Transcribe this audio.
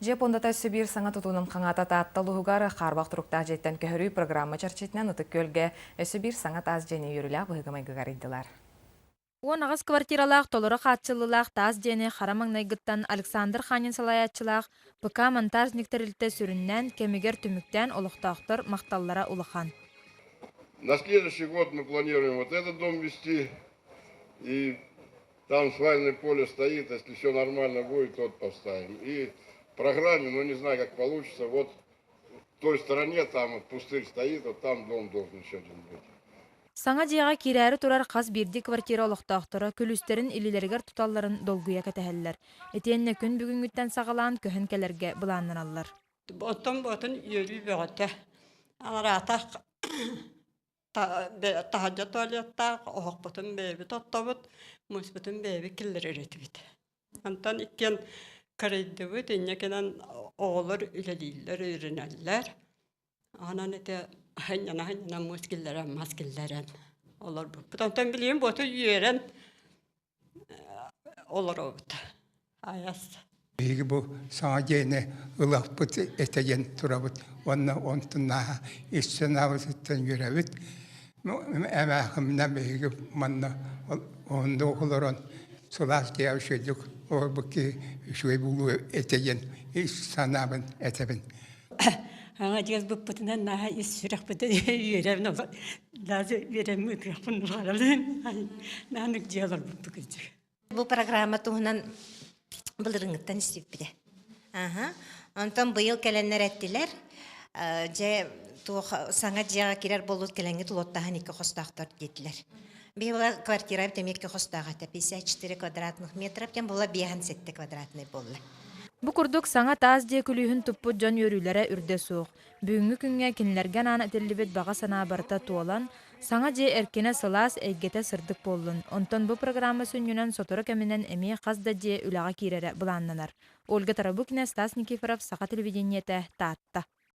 Дьиэ пуондата өссө биир саҥа тутуунан хаҥаата Таатта улууһугар хаарбах туруктаах дьиэттэн көһөрүү программа чэрчитинэн Ытык Күөлгэ өссө биир саҥа таас дьиэни үөрүүлээх быһыыга-майгыга арыйдылар. 18 квартиралаах толору хааччыллыылаах таас дьиэни хара маҥнайгыттан Александр Ханин салайааччылаах ПК «Монтажник» тэрилтэ сүрүннээн, кэмигэр түмүктээн олохтоохтор махталлара улахан. На следующий год мы планируем вот этот дом вести и Там свальное поле стоит, если все нормально будет, тот поставим. И в программе, ну не знаю, как получится, вот в той стороне там вот пустырь стоит, вот там дом должен еще один быть. Саҥа дьиэҕэ киирээри турар хас биирдии квартира олохтоохторо күлүүстэрин илиилэригэр туталларын долгуйа кэтэһэллэр. Итиэннэ күн бүгүҥҥүттэн саҕалаан көһөн кэлэргэ былааннаналлар. Оттон ботун үөрүү бөҕөтө. Анараатах Таһырдьа туалеттаах, оһохпутун бэйэбит оттобут, мууспутун бэйэбит киллэрэр этибит. Онтон иккиэн кырыйдыбыт, инньэ гынан оҕолор үлэлииллэр, үөрэнэллэр. Онон ити сынньана-сынньана муус киллэрэн, мас киллэрэн олорбуппут. Онтон билигин буоту үөрэн олоробут. Айас. Биһиги бу саҥа дьиэни ылыахпыт этэ диэн турабыт уонна онтуннааҕа ис санаабытыттан үөрэбит. Эмээхиминэ биһиги манна оннук олорон сылаас дьиэҕэ үчүгэйдик олорбут киһи үчүгэй буолуо этэ диэн ис санаабын этэбин. Аҥа дьиэс быппытынан наһаа ис сүрэхпитин үөрэбин даже үөрэммит ытыахпын баҕарабын наһаа дьиэ олорбуппут кырдьык. Бу программа туһунан былырыҥҥыттан истибиппитэ. Аха. Онтон быйыл кэлэннэр эттилэр, дьэ туох саҥа дьиэҕэ кирэр буолбут кэлэҥҥит улуоттаһан икки хостоохтор диэтилэр. Биһиги квартира эмиэ икки хостоох этэ, 54 квадратных метров диэн буолла, 57 квадратный буолла. Бу курдук саҥа таас дьиэ күлүүһүн туппут дьон үөрүүлэрэ үрдэ суох. Бүгүҥҥү күҥҥэ кинилэргэ анаан этиллибит баҕа санаа барыта туолан, саҥа дьиэ эркинэ сылаас, эйгэтэ сырдык буоллун. Онтон бу программа сүнньүнэн сотору кэминэн эмиэ хас да дьиэ үлэҕэ киирэрэ былааннанар. Ольга Тарабукина, Стас Никифоров, Саха телевидениетэ, Таатта.